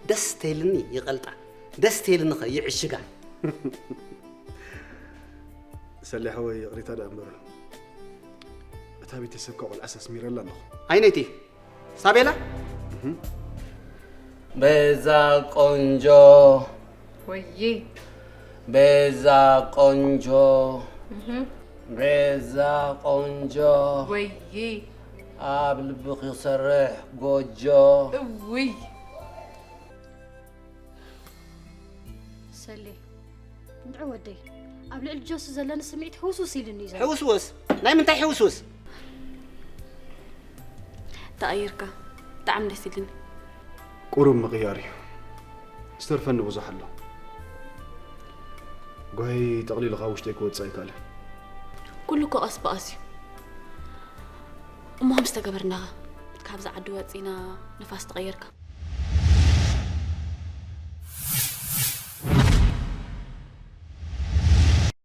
ደስ ተይልኒ ይቐልጣ፣ ደስ ተይልኒ ኸ ይዕሽጋ። ሰሌ ሓወይ ይቕሬታ ደኣ እምበር እታ ቤተሰብካ ቆልዓስ ኣስሚረላ ኣለኹ። ኣይነይቲ ሳቤላ ቤዛ ቆንጆ ወይዬ ቤዛ ቆንጆ ቤዛ ቆንጆ ወይዬ ኣብ ልብኺ ክሰርሕ ጎጆ እውይ ሰሌ እንድዒ ወደይ ኣብ ልዕሊ ጆሲ ዘለኒ ስምዒት ሕውስውስ ኢሉኒ እዩ ዘሎ። ሕውስውስ ናይ ምንታይ ሕውስውስ? ተቐይርካ ብጣዕሚ ደስ ኢልኒ። ቁሩብ ምቕያር እዩ ዝተርፈኒ ብዙሕ ኣሎ። ጓሂ ጠቕሊሉ ካብ ውሽጠይ ክወፅእ ኣይከኣለን። ኩሉ እኮ ቀስ ብቐስ እዩ። እሞ ከም ዝተገበርናኻ ካብዚ ዓዲ ወፂና ንፋስ ተቐየርካ።